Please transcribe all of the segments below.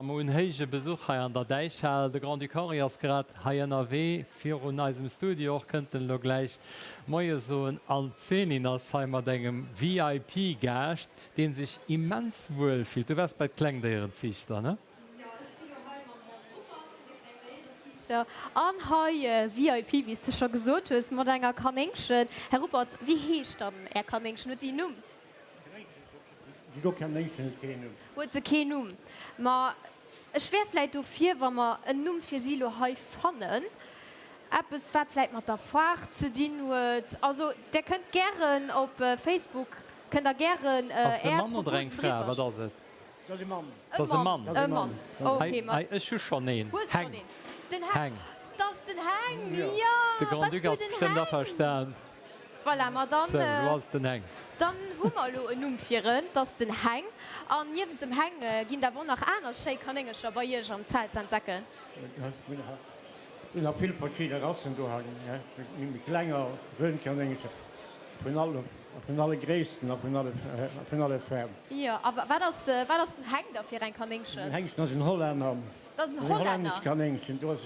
Mer hunn héije Besuch hei an der Däichhal. De Grand-Duc Henri ass grad hei ënnerwee virun eisem Studio. Och kënnt en elo gläich Moie soen. An d'Céline ass hei mat engem VIP-Gaascht, dee sech immens wuel fillt. Du waars bei d'Klengdéierenziichter, ne? Jo, ech si jo hei mam Jean Ruppert vun de Klengdéierenziichter an hei VIP, wéi s de scho gesot hues, mat enger Kanéngchen. Här Ruppert, wéi heescht dann Är Kanéngchen? Huet déi en Numm? Déi do Kanéngchen huet keen Numm. Huet se keen Numm? Ma ech wär vläit dofir, wa mer en Numm fir si elo hei fannen. Eppes, wat vläit mat der Foire ze dinn huet. Also, Der kënnt gären op Facebook, kënnt Der gären Ass et e Är Mann oder eng Proposen Fra? Wat eriwwer. ass et? Dat ass e Mann. Dat ass e Mann. E Mann, ok. Ma Hei, ech hu schonn een. Hues schonn Heng. een. Den Heng. Heng. Dat ass den Heng, jo. De Grand-Duc Bass du ass den bestëmmt Heng? averstan. Voilà, ma dann, Sou, elo ass et den Heng. dann hu mer elo en Numm fir en, 't ass den Heng. An niewent dem Heng ginn et awer och nach aner schéi Kanéngercher bei Iech am Zelt ze entdecken. Mir hunn nach vill verschidde Rassen do, méi klenger Röhnkanéngercher, vun alle, vun alle Gréissten a vun alle, vun alle Faarwen. Jo, a wat ass, wat ass den Heng da fir eng Kanéngchen? Den Hengsten ass en Hollänner. Dat ass en Hollänner? En hollännescht Kanéngchen, do ass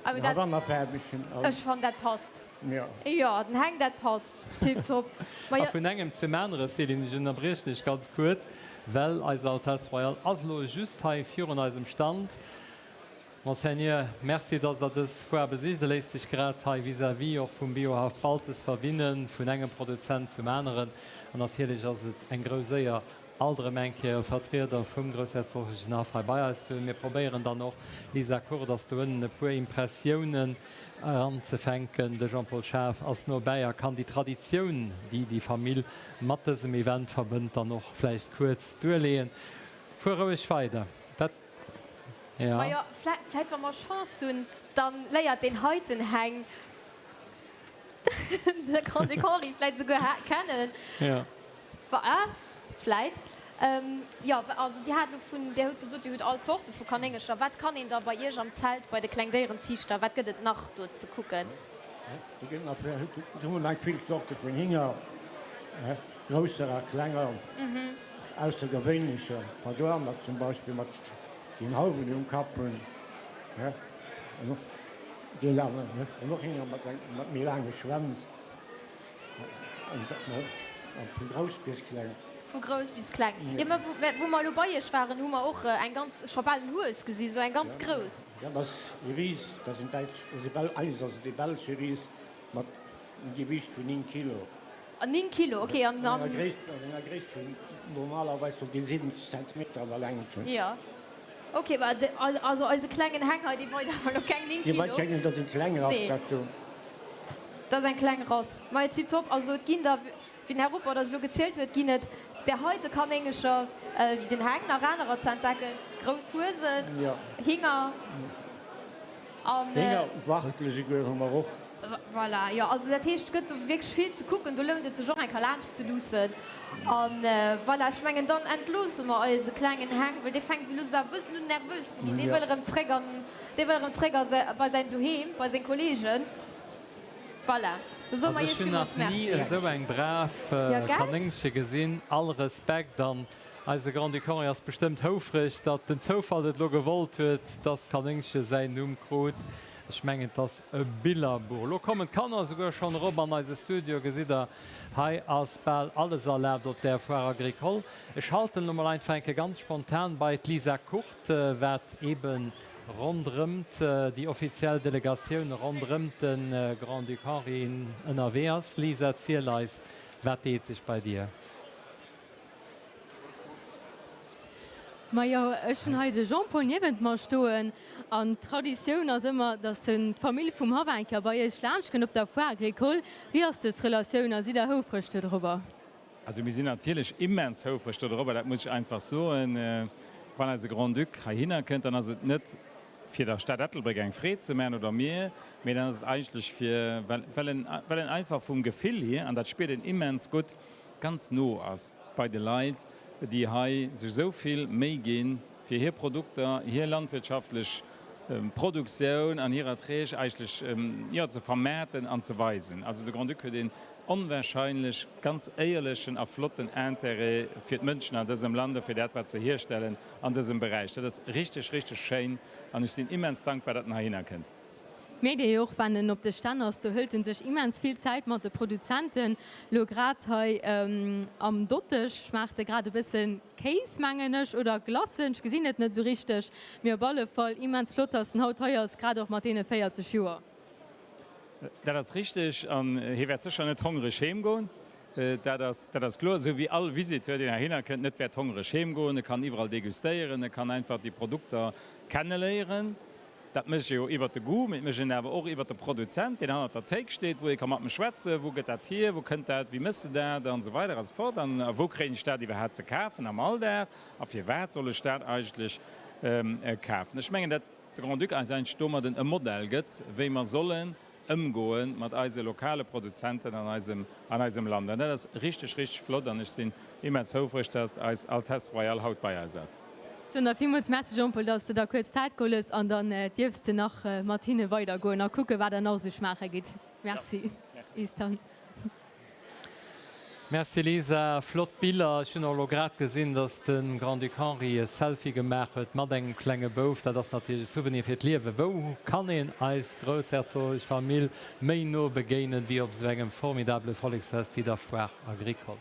en Havanna-färbegen. Ech fannen, dat passt. Jo. Jo, den Heng, dat passt tiptop. Ma A jo. vun engem zum anere, Céline, ech ënnerbriechen dech ganz kuerz, well eis Altesse Royale ass elo just hei virun eisem Stand. Monseigneur, merci, dass Der dës Foire besicht. E léisst sech grad hei vis-à-vis och vum Biohaff Baltes verwinnen, vun engem Produzent zum aneren. An natierlech ass et eng grouss Éier, alt erëm eng Kéier e Vertrieder vum groussherzoglechen Haff hei bei eis ze hunn. Mir probéieren dann och, Lisa Kurt ass do ënnen, e puer Impressiounen eranzefänken. De Jean-Paul Schaaf ass no bäi a kann déi Traditioun, déi déi Famill mat dësem Event verbënnt, dann och vläicht kuerz duerleeën. Fuer roueg weider. Dat, jo. Majo, vläit wa mer Chance hunn, dann léiert deen heiten Heng de Grand-Duc Henri vläit esouguer kennen. Jo. Ah, vläit. Jo, also Dir hat elo vun, Dir hutt gesot, Dir hutt all Zorte vu Kanéngercher. Wat kann een da bei Iech am Zelt bei de Klengdéierenziichter, wat gëtt et nach do ze kucken? Do gëtt nach, do hu mer nach vill Zorte vun Hinger, grousser a klenger, aussergewéinlecher, Paduaner zum Beispill mat den Hauwen um Kapp hunn, an och déi an och Hinger mat méi laange Schwänz. Vu grouss bis kleng. Vu grouss bis kleng. Jo, mä wou mer elo bei iech waren, hu mer och eng ganz, scho bal en Hues gesi, sou eng ganz grouss. Jo, dat ass e Ris, dat ass en däitsch, dat ass e Bel, eigentlech ass et e belsche Ris mat engem Gewiicht vun 9 Kilo. 9 Kilo, ok. An An enger Gréisst, an enger Gréisst vun, normalerweis sollt dee 70 Zentimeter an der Längt hunn. Jo, ok, mä also eise klengen Heng hei, dee weit awer elo keng 9 Kilo. Dee weit keng, dat ass eng kleng Rass, dat do. Dat ass eng kleng Rass. Majo, tiptop. Also et ginn der, wéi den Här Ruppert eis elo gezielt huet, ginn et där heite Kanéngecher, wéi den Heng, nach anerer ze entdecken, grouss Huesen, Hinger an. Hinger, Wachtele souguer hu mer och. Voilà, jo. Also dat heescht, et gëtt do wierklech vill ze kucken. Do lount et sech och eng Kéier laanscht ze luussen. An voilà, ech mengen, dann entloosse mer eise klengen Heng, well dee fänkt esou lues awer e bëssen un nervös ze ginn. Dee wëll erëm zréck an, dee wëll erëm zréck a bei säin Doheem, bei seng Kollegen. Voilà, da soe mer Also Iech ech hunn villmools nach ni Merci. esou eng brav Jo, gell? Kanéngche gesinn. All Respekt an eise Grand-Duc Henri ass bestëmmt houfreg, datt den Zoufall et elo gewollt huet, datt d'Kanéngche säin Numm krut. Ech mengen, et ass e Billerbuch. Elo kommen d'Kanner esouguer schonn erop an eise Studio. Gesitt Der, hei ass bal alles erlaabt op där Foire Agricole. Ech schalten elo mol einfach eng Kéier ganz spontan bei d'Lisa Kurt, wat eeben ronderëmt déi offiziell Delegatioun ronderëmt de Grand-Duc Henri ënnerwee ass. Lisa, ziel eis, wat deet sech bei dir? Majo, ech hunn hei de Jean-Paul niewent mer stoen an d'Traditioun ass ëmmer, datt d'Famill vum Haff eng Kéier bei iech laanscht kënnt op der Foire Agricole. Wéi ass dës Relatioun a sidd der houfreg dodrobber? Also mir sinn natierlech immens houfreg dodrobber, dat muss ech einfach soen. Wann eise Grand-Duc heihinner kënnt, dann ass et net fir der Stad Ettelbréck eng Freed ze maachen oder mir, mee dann ass et eigentlech fir, well en, well en einfach vum Gefill hier, an dat spiert een immens gutt, ganz no ass bei de Leit, déi hei sech esou vill Méi ginn, fir hir Produkter, hir landwirtschaftlech Produktioun an hir Erträg eigentlech, jo, ze vermaarten an ze weisen. Also de Grand-Duc huet een. onwahrscheinlech ganz éierlechen a flotten Intérêt fir d'Mënschen an dësem Land a fir dat, wat se hierstellen an dësem Beräich. Dat ass richteg, richteg schéin an ech sinn immens dankbar, datt en heihinner kënnt. Mierkt ee jo och, wann en op de Stänn ass, do hëlt en sech immens vill Zäit mat de Produzenten. Lo grad hei am Dottesch schmaacht e grad e bëssen Kéis, mengen ech, oder Glacen, ech gesinn et net esou richteg. Mee op alle Fall immens flott, dass en haut hei ass, grad och mat deene 40 Joer. Dat ass richteg an hie wäert sécher net hongreg heem goen, dat ass, dat ass kloer. Esou wéi all Visiteur, deen heihinner kënnt, net wäert hongreg heem goen. E kann iwwerall degustéieren, e kann einfach déi Produkter kenneléieren. Dat mécht ee jo iwwert de Goût, mee et mécht een awer och iwwert de Produzent, deen hannert der Théik steet, wou ee ka mat em schwätzen, wou gëtt dat hier, wou kënnt dat, wéi méchs de dat an esou weider a sou fort an wou kréien ech dat iwwerhaapt ze kafen am Alldag a firwat soll ech dat eigentlech kafen. Ech mengen, dat de Grand-Duc eis eigentlech domadden e Modell gëtt, wéi mer sollen ëmgoe mat eise lokale Produzenten an eisem, an eisem Land. An dat ass richteg, richteg flott an ech sinn immens houfreg, datt eis Altesse Royale haut bei eis ass. Soen der villmools Merci Jean-Paul, datt s de der kuerz Zäit geholl hues an dann dierfs de nach mat hinne weidergoen a kucke wat der nach esou schmaache gitt. Merci. Bis dann. Merci Lisa, flott Biller. Ech hunn och elo grad gesinn, dass de Grand-Duc Henri e Selfie gemaach huet mat engem klenge Bouf. Dat ass natierlech e Souvenir fir d'Liewen. Wou kann een eis groussherzoglech Famill méi no begéinen, wéi op esou engem formidabele Volleksfest wéi der Foire Agricole?